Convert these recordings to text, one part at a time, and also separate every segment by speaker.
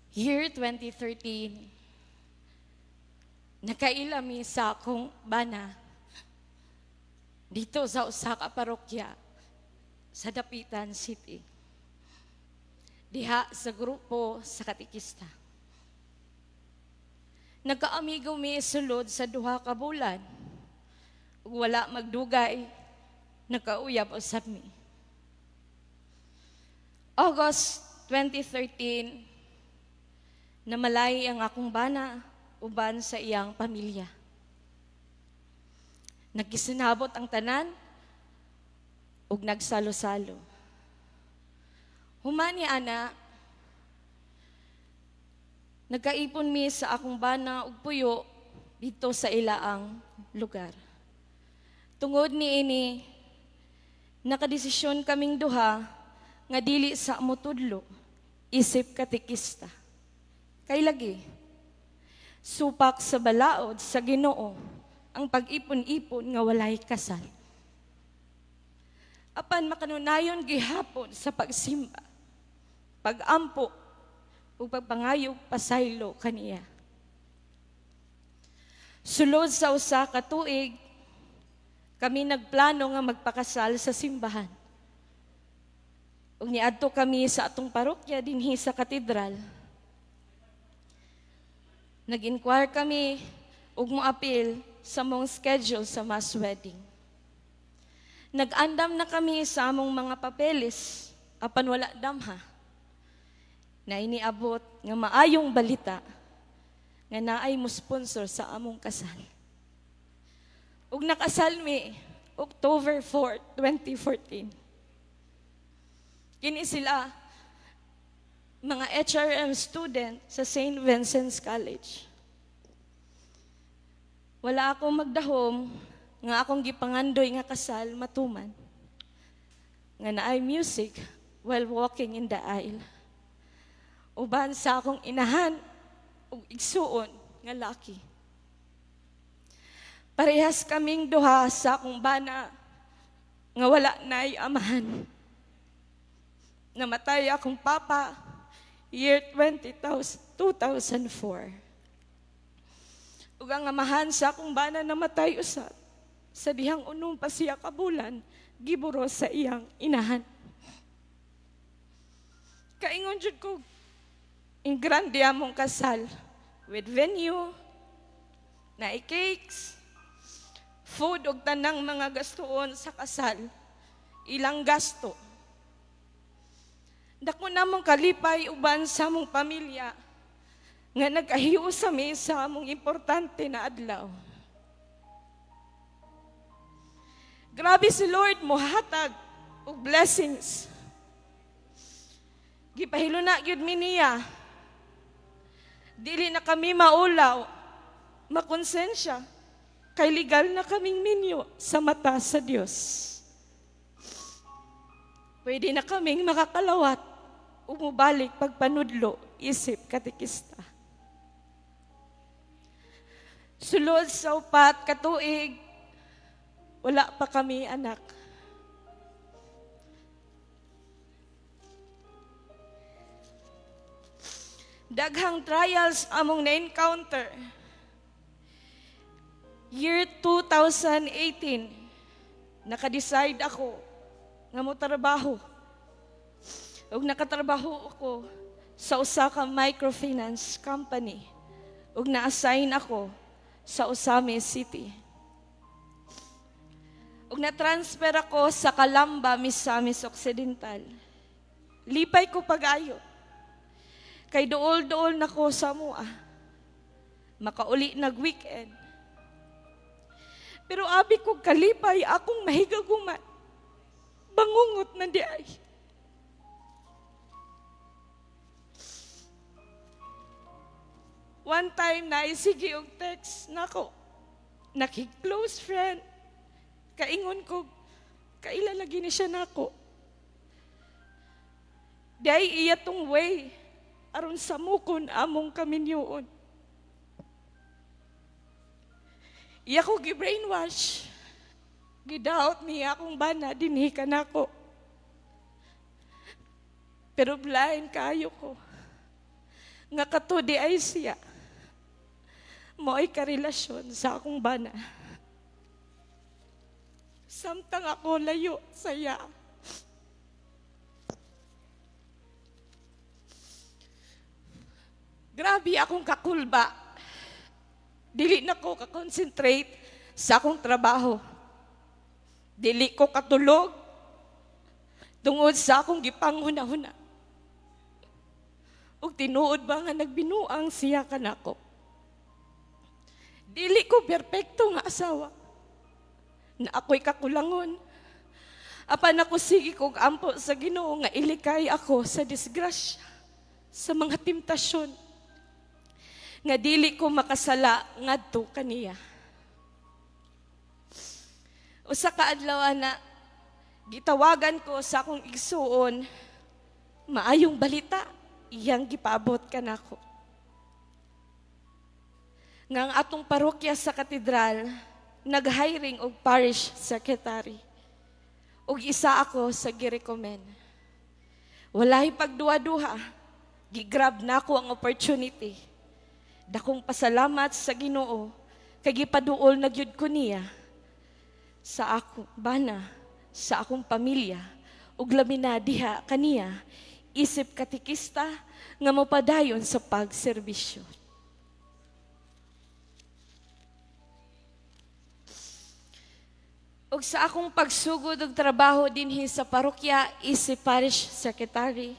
Speaker 1: Year 2013, nakaila mi sa akong bana dito sa usa ka parokya sa Dapitan City. Diha sa grupo sa katikista. Nagkaamigo mi sulod sa 2 ka bulan. Ug wala magdugay, nagkauyab usab mi. August 2013, namalay ang akong bana uban sa iyang pamilya. Nagkisinabot ang tanan ug nagsalo-salo. Human ni ana, nagkaipon mi sa akong bana ug puyo dito sa ilaang lugar. Tungod ni ini, nakadesisyon kaming duha nga dili sa motudlo isip katikista. Kay lagi, supak sa balaod sa Ginoo ang pag-ipon-ipon nga walay kasal. Apan makanunayon gihapon sa pagsimba, pagampo, ug pagpangayog pasaylo kaniya. Sulod sa 1 ka tuig, kami nagplano nga magpakasal sa simbahan. Ug niadto kami sa atong parokya dinhi sa katedral. Nag-inquire kami ug moapil sa among schedule sa mass wedding. Nag-andam na kami sa among mga papeles apan wala damha na iniabot nga maayong balita nga naay mo sponsor sa among kasal. Ug nakasal mi October 4, 2014. Kini sila mga HRM student sa St. Vincent's College. Wala akong magdahom nga akong gipangandoy nga kasal matuman. Nga naay music while walking in the aisle. Uban sa akong inahan ug igsuon nga laki. Parehas kaming duha sa akong bana nga wala na'y amahan. Namatay akong papa year 20,000 2004. Ug ang amahan sa akong bana namatay usab sa dihang 6 pa siya ka bulan, giburo sa iyang inahan. Kaingon jud ko, in grande among kasal with venue, naay cakes, food ug tanang mga gastuon sa kasal, ilang gasto. Dako namong kalipay uban sa among pamilya nga nagkahiusa mi sa among importante na adlaw. Grabe si Lord mohatag og blessings. Gipahilo na gyud mi niya. Dili na kami maulaw, makonsensya, kay legal na kaming minyo sa mata sa Dios. Pwede na kaming makakalawat, umubalik pagpanudlo, isip katikista. Sulod sa 4 ka tuig, wala pa kami anak. Daghang trials among na-encounter. Year 2018, naka-decide ako nga mo trabaho. Ug nakatrabaho ako sa usa ka microfinance company. Ug na-assign ako sa Ozamiz City. Ug na-transfer ako sa Calamba, Misamis Occidental. Lipay ko pag-ayo. Kay duol-duol na ko sa mua. Makauli nag-weekend. Pero abi ko kalipay akong mahigaguman. Bangungot na di ay. One time na isige og text nako. Naki-close friend. Kaingon ko, kaila lagi ni siya nako. Di ay iya tong way aron samukon among kaminyoon. Iya ko gi-brainwash. Gidaot niya akong bana, dinhi ka nako. Pero blind kayo ko. Nga kato diay siya mao'y karelasyon sa akong bana. Samtang ako layo sa iya. Grabe akong kakulba. Dili na ko ka-concentrate sa akong trabaho. Dili ko katulog tungod sa akong gipanghuna-huna. Ug tinuod ba nga nagbinuang siya kanako? Dili ko perpekto nga asawa. Na ako'y kakulangon. Apan ako sige kog ampo sa Ginoo nga ilikay ako sa disgrasya, sa mga temptasyon, nga dili ko makasala ngadto kaniya. Usa ka adlaw na gitawagan ko sa akong igsuon, maayong balita iyang gipaabot kanako. Nga ang atong parokya sa katedral nag-hiring og parish secretary. Ug isa ako sa girecommend. Walay pagduha-duha, gigrab nako ang opportunity. Dakong pasalamat sa Ginoo kay gipaduol na gyud ko niya sa akong bana, sa akong pamilya, ug labi na diha kaniya isip katikista nga mopadayon sa pagserbisyo. Ug sa akong pagsugod og trabaho dinhi sa parokya isip parish secretary,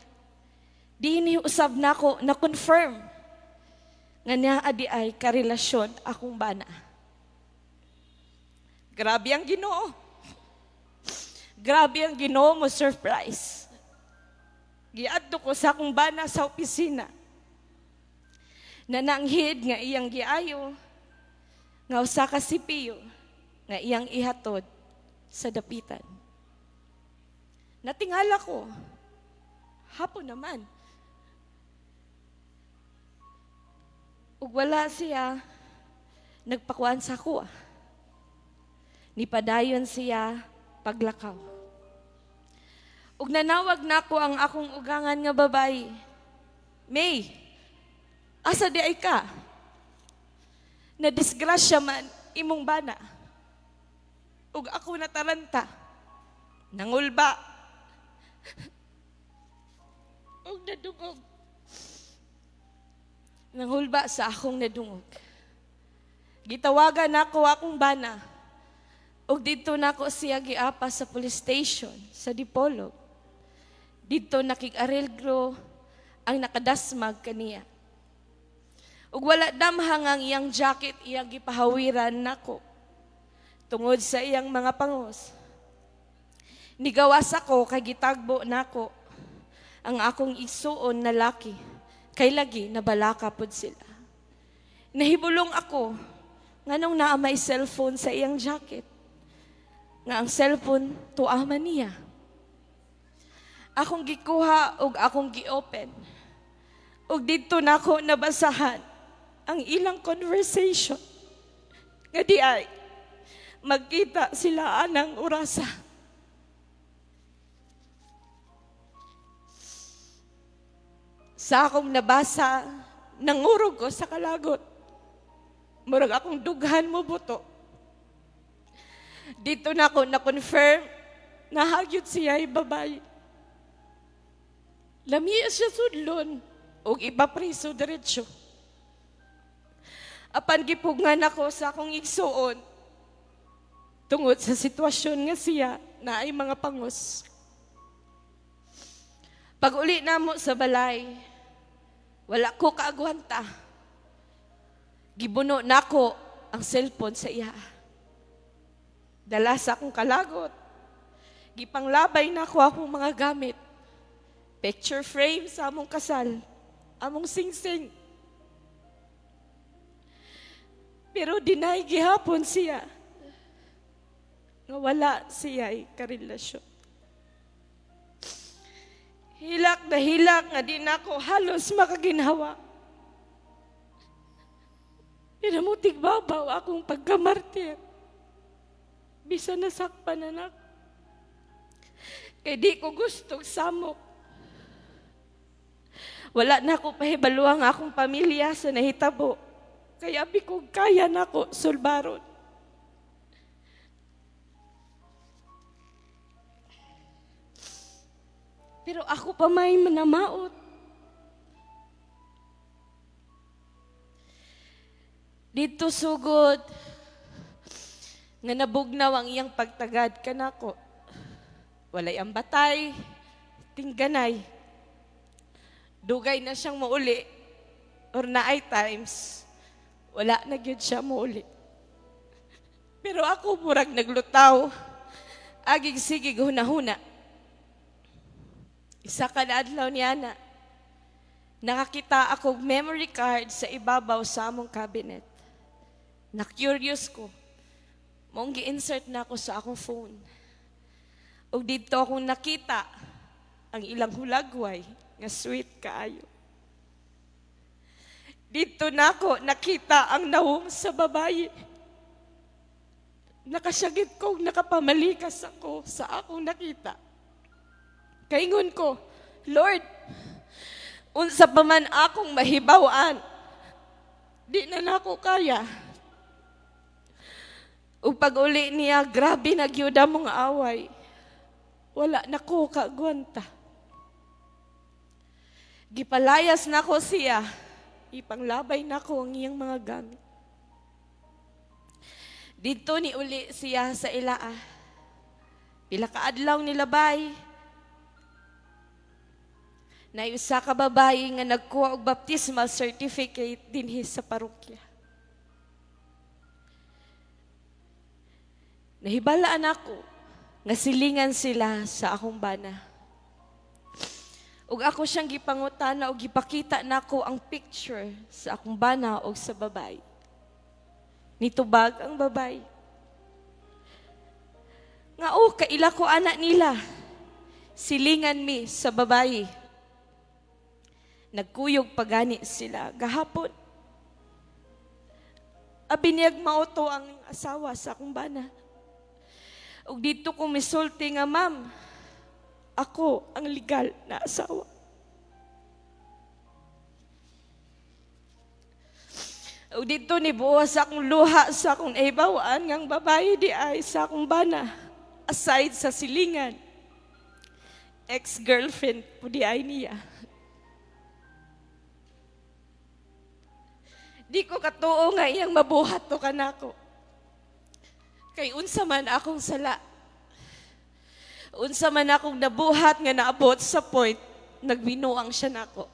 Speaker 1: dinhi usab nako na confirm nga naa di ay karelasyon akong bana. Grabe ang Ginoo. Grabe ang Ginoo mo surprise. Giadto ko sa akong bana sa opisina. Nananghid nga iyang giayo, nga usa ka sipiyo nga iyang ihatod sa dapitan. Natingala ko, hapon naman. Ug wala siya nagpakuan sa kuha. Nipadayon siya paglakaw. Ug nanawag nako ang akong ugangan nga babayi. May, asa di ay ka? Nadisgrasya man imong bana. Ug ako nataranta. Nangulba. Ug nadungog. Nangulba sa akong nadungog. Gitawagan nako akong bana. Ug didto nako siya giapa sa police station sa Dipolog. Didto nakig-areglo ang nakadasmag kaniya. Ug wala damhang ang iyang jacket iyang gipahawiran nako tungod sa iyang mga pangos. Nigawas ako kay gitagbo nako ang akong igsuon na laki kay lagi nabalaka pod sila. Nahibulong ako nganong naa may cellphone sa iyang jacket. Nga ang cellphone tuama niya. Akong gikuha ug akong gi-open. Ug didto nako nabasahan ang ilang conversation. Nga di ay magkita sila anang orasa. Sa akong nabasa, nangurog ko sa kalagot. Murag akong dughan mo buto. Dito na ako na-confirm na hagyod siya ay babae. Lamiya siya sudlon og ipapriso diretso. Apan gipugngan ako sa akong igsuon tungod sa sitwasyon nga siya na ay mga pangos. Pag-uli namo sa balay, wala ko kaagwanta. Gibuno nako ang cellphone sa iya. Dala sa akong kalagot. Gipanglabay nako akong mga gamit. Picture frame sa among kasal, among singsing. Pero dinay gihapon siya nga wala siya karelasyon. Hilak na hilak nga di nako halos makaginhawa. Pinamutig babaw akong pagkamartir. Bisa nasakpan anak. Kay di ko gustong samok. Wala na ako pahibaluang akong pamilya sa nahitabo. Kaya abi ko kaya nako sulbaron. Pero ako pa may manamaot. Dito sugod nga nabugnaw ang iyang pagtagad kanako. Walay ang batay, tingganay. Dugay na siyang muuli or naay times wala na gyud siya muuli. Pero ako murag naglutaw. Agig sige hunahuna. Isa ka na adlaw niya na nakakita ako memory card sa ibabaw sa among cabinet. Na-curious ko. Mong gi-insert na ako sa akong phone. Ug didto akong nakita ang ilang hulagway nga sweet kaayo. Dito na ako nakita ang nawong sa babayi. Nakasyagit ko, nakapamalikas ako sa akong nakita. Kaingon ko, "Lord, unsa pa man akong mahibaw-an, di na nako kaya." Ug pag-uli niya, grabe na gyud ang mga away. Wala na ko kagwanta. Gipalayas na ko siya. Ipanglabay na ko ang iyang mga gamit. Dito ni uli siya sa ilaa. Pila ka adlaw nilabay. Na usa ka babayi nga nagkuha og baptismal certificate dinhi sa parokya. Nahibalaan ako nga silingan sila sa akong bana. Ug ako siyang gipangutana og gipakita nako ang picture sa akong bana og sa babae. Nitubag ang babae. Nga oh, kaila ko anak nila. Silingan mi sa babae. Nagkuyog pagani sila gahapon. Abi niyag mauto ang asawa sa akong bana. Ug dito ko misulti nga, "Ma'am, ako ang legal na asawa." Ug dito ni buwas akong luha sa akong nahibaw-an ngang babae di ay sa akong bana. Aside sa silingan, ex-girlfriend po di ay niya. Di ko katuo nga iyang mabuhat to kanako. Kay unsa man akong sala. Unsa man akong nabuhat nga naabot sa point, nagbinuang siya nako.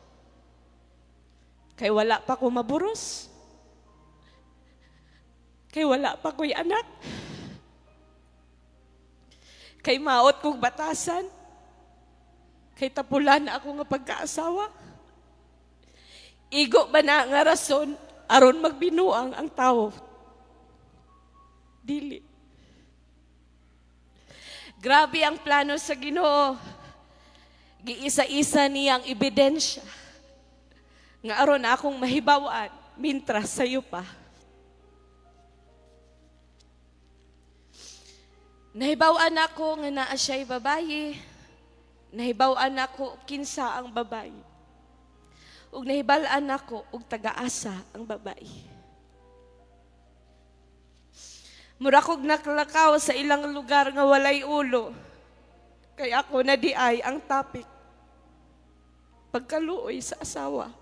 Speaker 1: Kay wala pa ko maburos. Kay wala pa ko'y anak. Kay maot kong batasan. Kay tapulan ako nga pagkaasawa. Igo ba na nga rason aron magbinuang ang tao? Dili. Grabe ang plano sa Ginoo. Giisa-isa niya ang ebidensya. Nga aron akong mahibaw-an, mintras sayo pa. Nahibaw-an ako nga naa siya'y babayi. Nahibaw-an ako kinsa ang babayi. Ug nahibal-an ako og tagaasa ang babayi. Mura kog naklakaw sa ilang lugar nga walay ulo. Kay ako na di ay ang topic. Pagkaluoy sa asawa.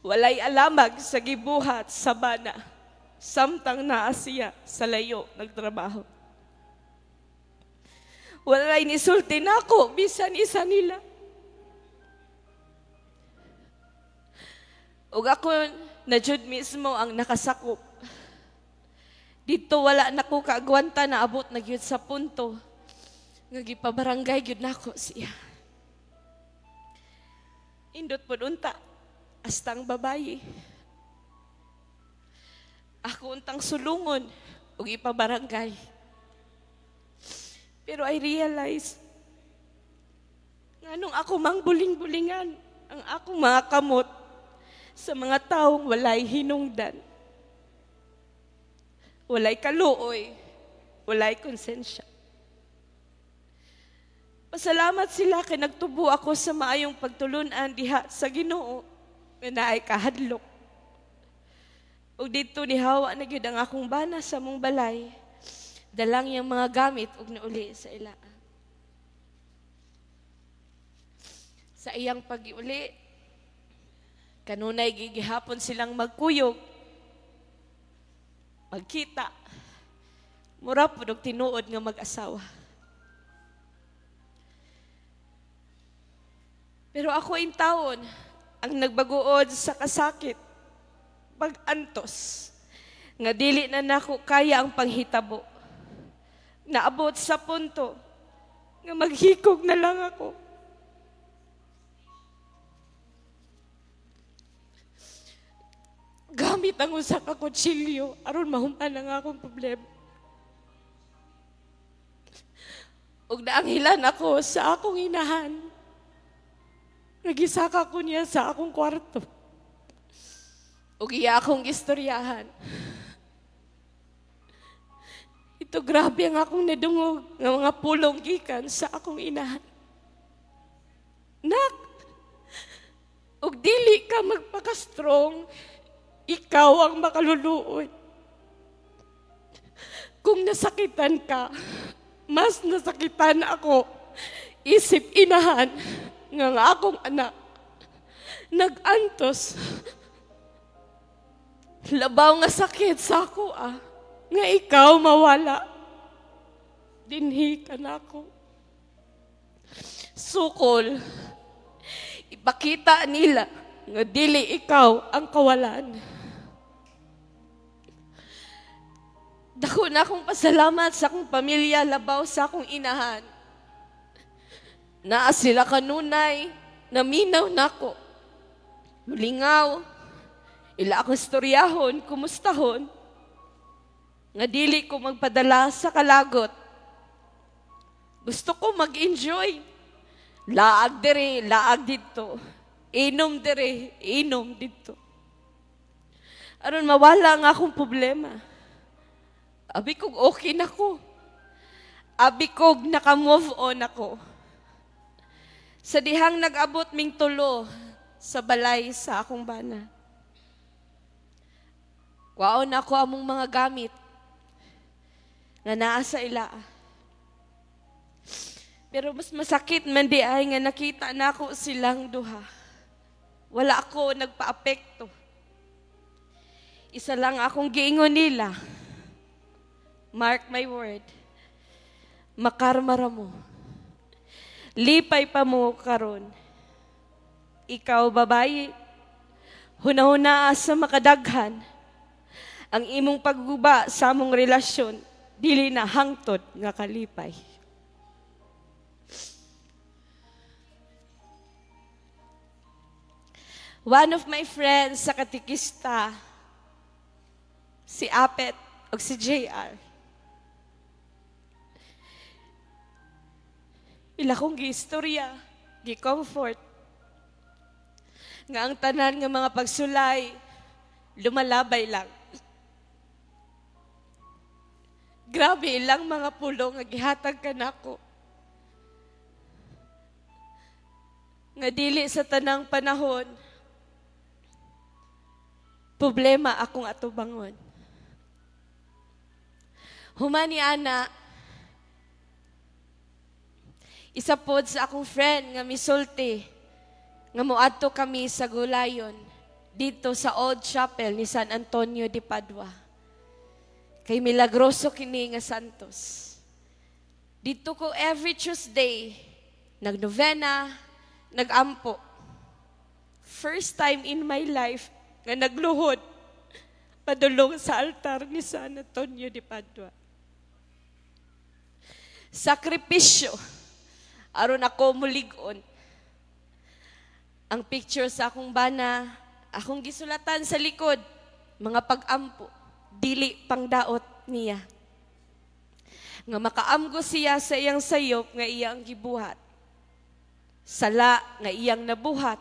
Speaker 1: Walay alamag sa gibuhat sa bana. Samtang naa siya sa layo nagtrabaho. Walay nisulti nako bisan isa nila. Ug ako na jud mismo ang nakasakop. Dito wala na ko kaagwanta, naabot na gyud sa punto nga gipabarangay gyud nako siya. Indot pud unta astang babayi. Ako untang sulungon ug ipabarangay. Pero I realize nganong ako mang buling-bulingan ang akong mga kamot sa mga taong walay hinungdan. Walay kaluoy, walay konsensya. Pasalamat sila kay nagtubo ako sa maayong pagtulunan diha sa Ginoo nga naay kahadlok. Ug didto nihawa na gyud ang akong bana sa among balay. Dalang iyang mga gamit ug nauli sa ila. Sa iyang pag-iuli, kanunay gigihapon silang magkuyog, magkita. Mura pud og tinuod nga mag-asawa. Pero ako intawon ang nagbaguod sa kasakit, pag-antos, nga dili na nako kaya ang panghitabo. Naabot sa punto nga maghikog na lang ako. Gamit ang usa ka kutsilyo aron mahuman ang akong problema. Ug naanghilan ako sa akong inahan. Nagisaka ko niya sa akong kwarto. Ug iya akong istoryahan. Ito grabe ang akong nadungog nga mga pulong gikan sa akong inahan. Nak, ug dili ka magpaka-strong, ikaw ang makaluluoy. Kung nasakitan ka, mas nasakitan ako, isip inahan, nga ang akong anak, nag-antos, labaw nga sakit sa ako nga ikaw mawala. Dinhi ka na ako. Sukol, ipakita nila nga dili ikaw ang kawalan. Dako na akong pasalamat sa akong pamilya, labaw sa akong inahan. Naa sila kanunay, naminaw nako. Mulingaw, ila akong istoryahon, kumustahon, nga dili ko magpadala sa kalagot. Gusto ko mag-enjoy. Laag dere, laag dito. Inom dere, inom dito. Aron mawala ang akong problema. Abi kog okay na ko. Abi kog naka-move on ako. Sa dihang nag-abot ming tulo sa balay sa akong bana. Kwaon ako among mga gamit nga naa sa ila. Pero mas masakit man di ay nga nakita nako silang duha. Wala ako nagpa-apekto. Isa lang akong giingon nila. Mark my word. Makarmara mo. Lipay pa mo karon. Ikaw babayi, hunahuna sa makadaghan. Ang imong pagguba sa among relasyon, dili na hangtod nga kalipay. One of my friends sa katikista, si Apet o si JR. Ila kong gi-istorya, gi-comfort. Nga ang tanan nga mga pagsulay, lumalabay lang. Grabe ilang mga pulong nga gihatag ka nako. Nga dili sa tanang panahon, problema akong atubangon. Humani ana, isa pod sa akong friend nga misulti, nga moadto kami sa Gulayon, dito sa Old Chapel ni San Antonio de Padua. Kay milagroso kini nga santos. Dito ko every Tuesday, nagnovena, nagampo. First time in my life nga nagluhod padulong sa altar ni San Antonio de Padua. Sakripisyo aron ako mulig-on. Ang picture sa akong bana, akong gisulatan sa likod, mga pag-ampo, dili pangdaot niya. Nga makaamgo siya sa iyang sayop nga iyang gibuhat. Sala nga iyang nabuhat,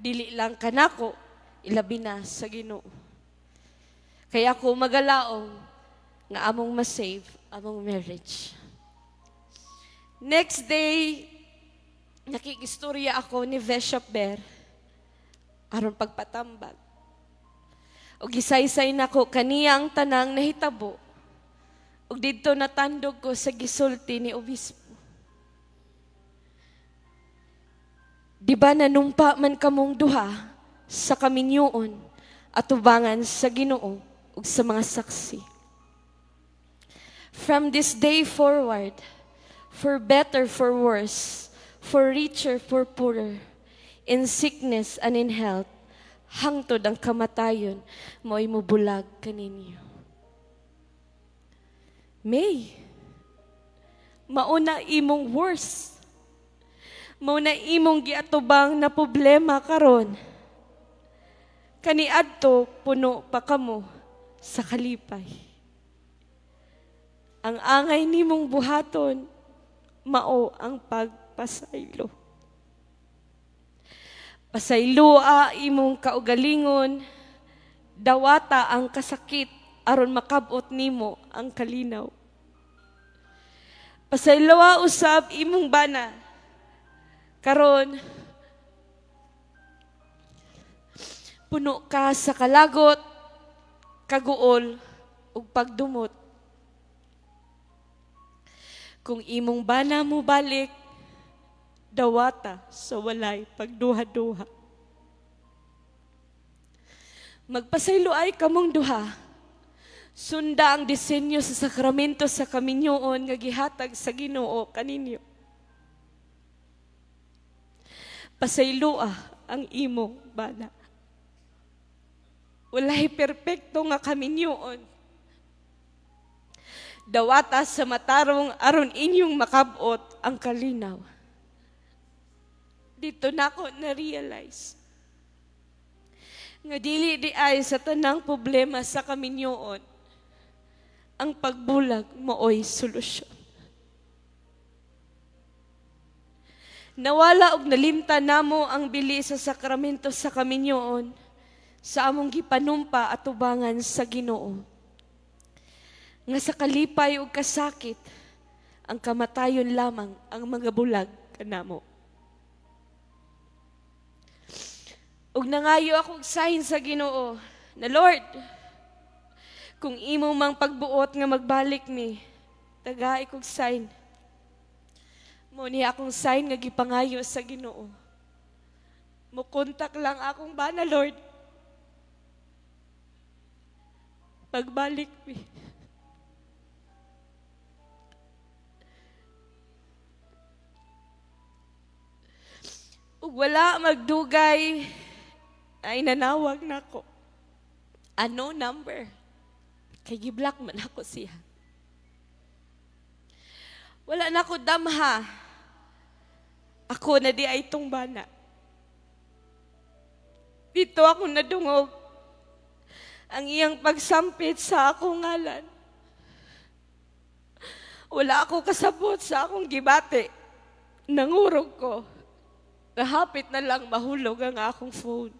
Speaker 1: dili lang kanako, ilabi na sa Ginoo. Kaya ako magalaong nga among masave among marriage. Next day, Nakikistorya ako ni Bishop Bear aron pagpatambag. Og gisaysay nako kaniya ang tanang nahitabo. Ug didto natandog ko sa gisulti ni Obispo. Di ba nanumpa man kamong duha sa kaminyoon atubangan sa Ginoo ug sa mga saksi? From this day forward, for better, for worse, for richer, for poorer, in sickness and in health, hangtod ang kamatayon, mo'y mubulag kaninyo. May, mauna imong worse, mauna imong giatubang na problema karon. Kaniadto puno pa kamo sa kalipay. Ang angay nimong buhaton, mao ang pagpasaylo. Pasayloa imong kaugalingon, dawata ang kasakit aron makabot nimo ang kalinaw. Pasayloa usab imong bana. Karon puno ka sa kalagot, kaguol ug pagdumot. Kung imong bana mo balik, dawata sa walay pagduha-duha. Magpasaylo ay kamong duha. Sunda ang disenyo sa sakramento sa kaminyoon nga gihatag sa Ginoo kaninyo. Pasayloa ang imong bana. Walay perpekto nga kaminyoon. Dawata sa matarong aron inyong makabot ang kalinaw. Dito na ako na-realize nga dili di ay sa tanang problema sa kaminyoon, ang pagbulag maoy solusyon. Nawala og nalimta namo ang bili sa sakramento sa kaminyoon sa among gipanumpa atubangan sa Ginoo. Nga sa kalipay ug kasakit, ang kamatayon lamang ang mga bulag kanamo. Ug nangayo ako og sign sa Ginoo na Lord, kung imo mang pagbuot nga magbalik mi, tagai kog sign. Mo ni akong sign nga gipangayo sa Ginoo. Mukontak lang akong bana, Lord. Pagbalik mi. Ug wala magdugay ay nanawag nako. Ano number? Kay gi-block man ako siya. Wala na ko damha. Ako na di ay itong bana. Dito ako nadungog ang iyang pagsampit sa akong ngalan. Wala ako kasabot sa akong gibati. Nangurog ko. Nahapit na lang mahulog ang akong phone.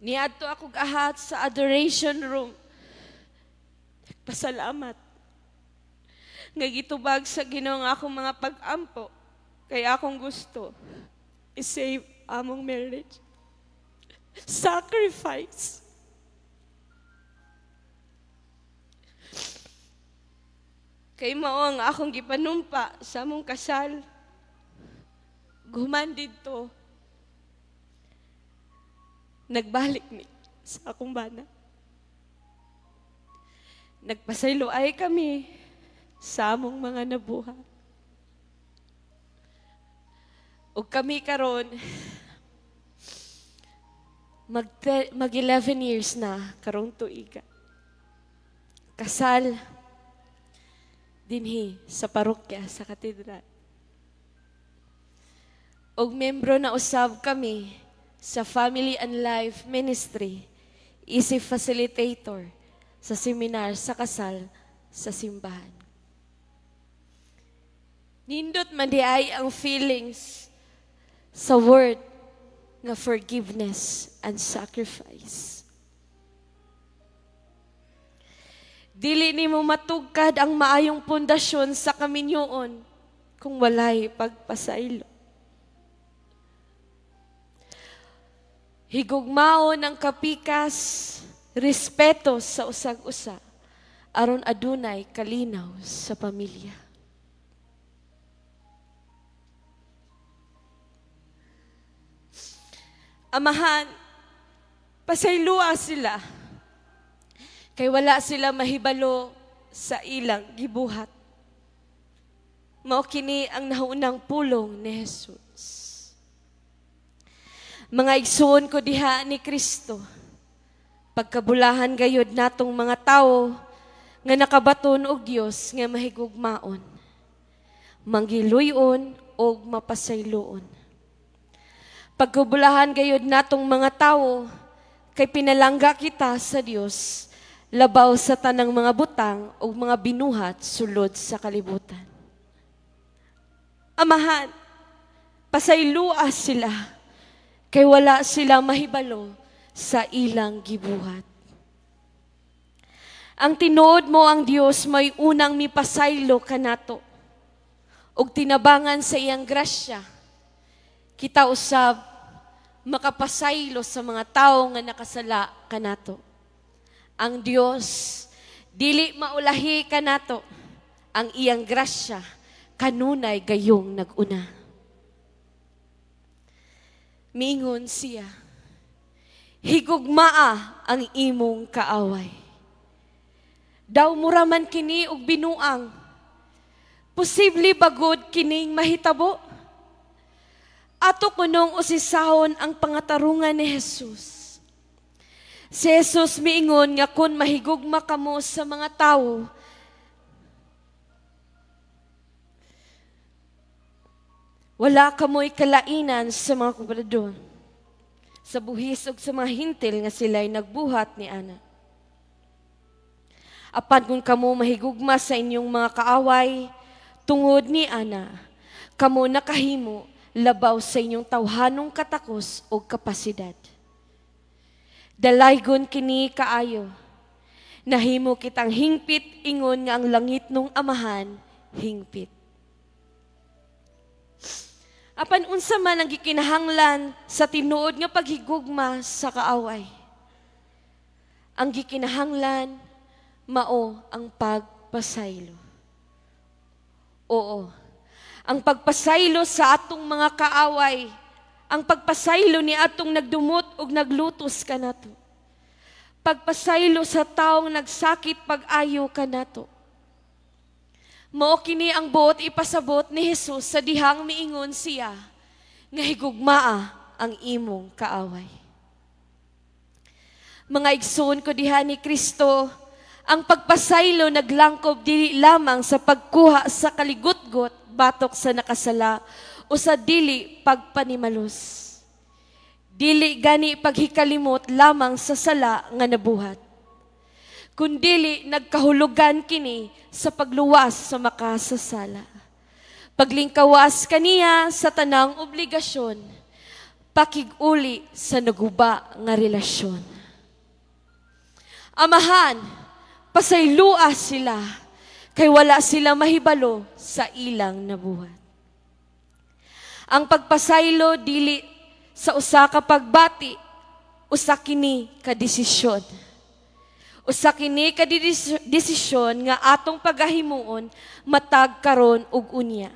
Speaker 1: Niadto ako ahat sa adoration room. Nagpasalamat. Nga gitubag sa Ginoo ang akong mga pag-ampo. Kaya akong gusto i-save among marriage. Sacrifice. Kay mao ang akong gipanumpa sa among kasal. Guman didto. Nagbalik ni sa akong bana. Nagpasaylo ay kami sa among mga nabuhat. Ug kami karon mag 11 years na karong tuiga. Kasal dinhi sa parokya sa katedral. Og membro na usab kami sa Family and Life Ministry, isip facilitator sa seminar sa kasal sa simbahan. Nindot man di ay ang feelings sa word nga forgiveness and sacrifice. Dili nimo matugkad ang maayong pundasyon sa kaminyoon kung walay pagpasaylo. Higugmaon ang kapikas, respeto sa usag-usa, aron adunay kalinaw sa pamilya. Amahan, pasaylua sila, kay wala sila mahibalo sa ilang gibuhat. Mao kini ang naunang pulong ni Jesus. Mga igsuon ko diha ni Kristo, pagkabulahan gayod natong mga tawo nga nakabaton og Dios nga mahigugmaon, manggiluyon og mapasayloon. Pagkabulahan gayod natong mga tawo kay pinalangga kita sa Dios labaw sa tanang mga butang og mga binuhat sulod sa kalibutan. Amahan, pasaylua sila kay wala sila mahibalo sa ilang gibuhat. Ang tinuod mo ang Dios may unang mipasaylo kanato ug tinabangan sa iyang grasya. Kita usab makapasaylo sa mga tawo nga nakasala kanato. Ang Dios dili maulahi kanato, ang iyang grasya kanunay gayong naguna. Mingon siya, higugmaa ang imong kaaway. Daw mura man kini og binuang, posible bagod kining mahitabo? Ato kunong usisahon ang pangatarungan ni Jesus. Si Jesus miingon nga kun mahigugma kamo sa mga tawo, wala kamoy kalainan sa mga kubrador, sa buhis ug sa mga hintil nga sila'y nagbuhat ni ana. Apan kung kamo mahigugma sa inyong mga kaaway, tungod ni ana, kamo nakahimo labaw sa inyong tawhanong katakos o kapasidad. Dalaygon kini kaayo, nahimo kitang hingpit ingon nga ang langit nung amahan hingpit. Apan unsa man ang gikinahanglan sa tinuod nga paghigugma sa kaaway? Ang gikinahanglan mao ang pagpasaylo. Oo, ang pagpasaylo sa atong mga kaaway, ang pagpasaylo ni atong nagdumot ug naglutos kanato. Pagpasaylo sa taong nagsakit pag-ayo kanato. Mao kini ang buot ipasabot ni Jesus sa dihang miingon siya nga higugmaa ang imong kaaway. Mga igsoon ko diha ni Kristo, ang pagpasaylo naglangkob dili lamang sa pagkuha sa kaligutgot batok sa nakasala o sa dili pagpanimalos. Dili gani paghikalimot lamang sa sala nga nabuhat, kundili nagkahulugan kini sa pagluwas sa makasasala. Paglingkawas kaniya sa tanang obligasyon, pakiguli sa naguba nga relasyon. Amahan, pasaylua sila, kay wala sila mahibalo sa ilang nabuhat. Ang pagpasaylo dili sa usa ka pagbati, usa kini ka desisyon. Usa kini ka desisyon nga atong pagahimuon matag karon ug unya.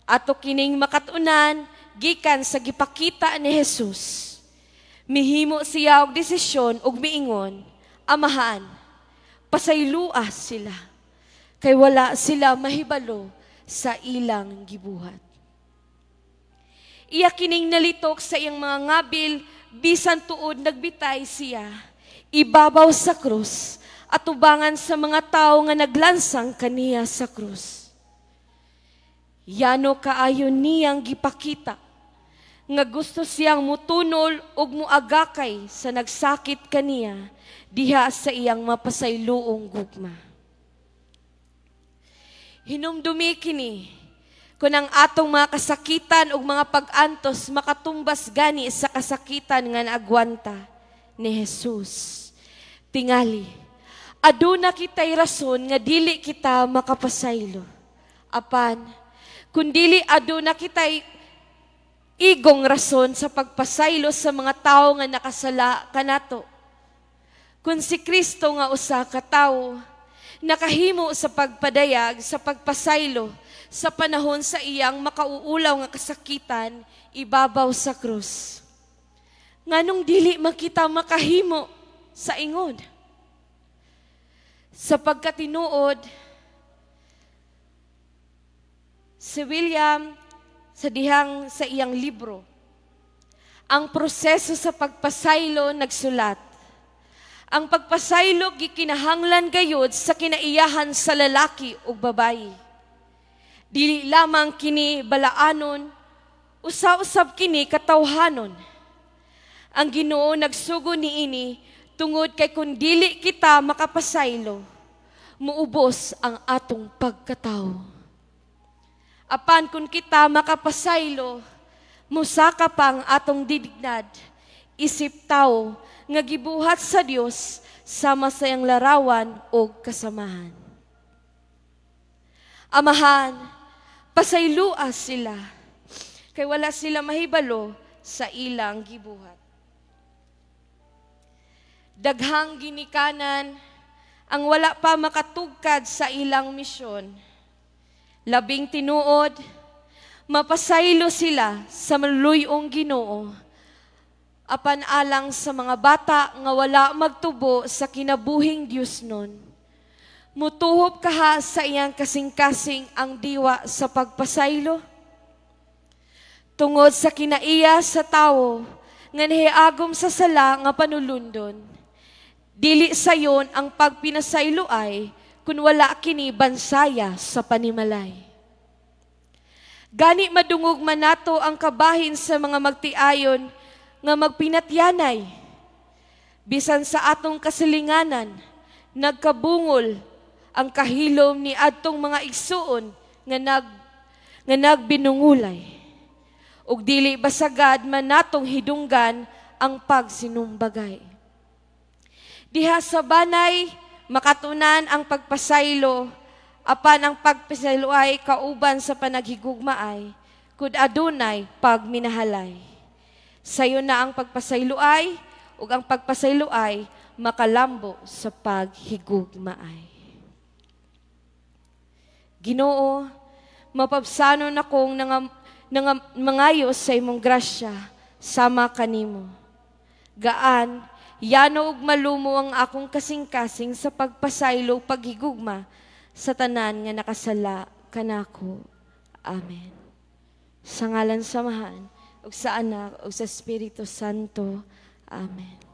Speaker 1: Ato kining makat-unan gikan sa gipakita ni Jesus. Mihimo siya og desisyon ug miingon, Amahan, pasaylua sila, kay wala sila mahibalo sa ilang gibuhat. Iya kining nalitok sa iyang mga ngabil, bisan tuod nagbitay siya, ibabaw sa krus, atubangan sa mga tao nga naglansang kaniya sa krus. Yano kaayo niyang gipakita, nga gusto siyang mutunol ug muagakay sa nagsakit kaniya, diha sa iyang mapasayloong gugma. Hinumdumi kini, kung ang atong mga kasakitan ug mga pag-antos makatumbas gani sa kasakitan nga naagwanta ni Jesus. Tingali, Aduna kitay rason nga dili kita makapasaylo. Apan, kung dili aduna kitay igong rason sa pagpasaylo sa mga tawo nga nakasala kanato. Kung si Kristo nga usa ka tawo nakahimo sa pagpadayag sa pagpasaylo sa panahon sa iyang makauulaw nga kasakitan ibabaw sa krus, nganong dili makita makahimo sa ingon? Sa pagkatinuod, si William sa dihang sa iyang libro, "Ang Proseso sa Pagpasaylo," nagsulat, "Ang pagpasaylo gikinahanglan gayud sa kinaiyahan sa lalaki ug babayi. Dili lamang kini balaanon, usa-usab kini katawhanon. Ang Ginoo nagsugo niini tungod kay kun dili kita makapasaylo, muubos ang atong pagkatawo. Apan kung kita makapasaylo, musaka pa ang atong dignidad isip tao nga gibuhat sa Dios sama sa iyang larawan o kasamahan. Amahan, pasaylua sila, kay wala sila mahibalo sa ilang gibuhat." Daghang ginikanan ang wala pa makatugkad sa ilang misyon. Labing tinuod, mapasaylo sila sa maluyong Ginoo. Apan alang sa mga bata nga wala magtubo sa kinabuhing Dios nun, mutuhop kaha sa iyang kasing-kasing ang diwa sa pagpasaylo? Tungod sa kinaiya sa tawo nga nahiagom sa sala nga panulundon, dili sayon ang pagpinasaylo ay kung wala kini bansaya sa panimalay. Gani madungog man nato ang kabahin sa mga magtiayon nga magpinatyanay. Bisan sa atong kasilinganan, nagkabungol ang kahilom ni adtong mga igsuon nga nagbinungulay. Ug dili basagad man natong hidunggan ang pagsinumbagay. Diha sa banay, makatunan ang pagpasaylo, apan ang pagpasaylo ay kauban sa panaghigugmaay, kud adunay pagminahalay. Sayo na ang pagpasaylo ay, ug ang pagpasaylo ay makalambo sa paghigugmaay. Ginoo, mapabsanon akong mangayo sa imong grasya sama kanimo. Gaan, yano ug malumo ang akong kasing-kasing sa pagpasaylo paghigugma sa tanan nga nakasala kanako. Amen. Sa ngalan sa Amahan, ug sa Anak, ug sa Espiritu Santo. Amen.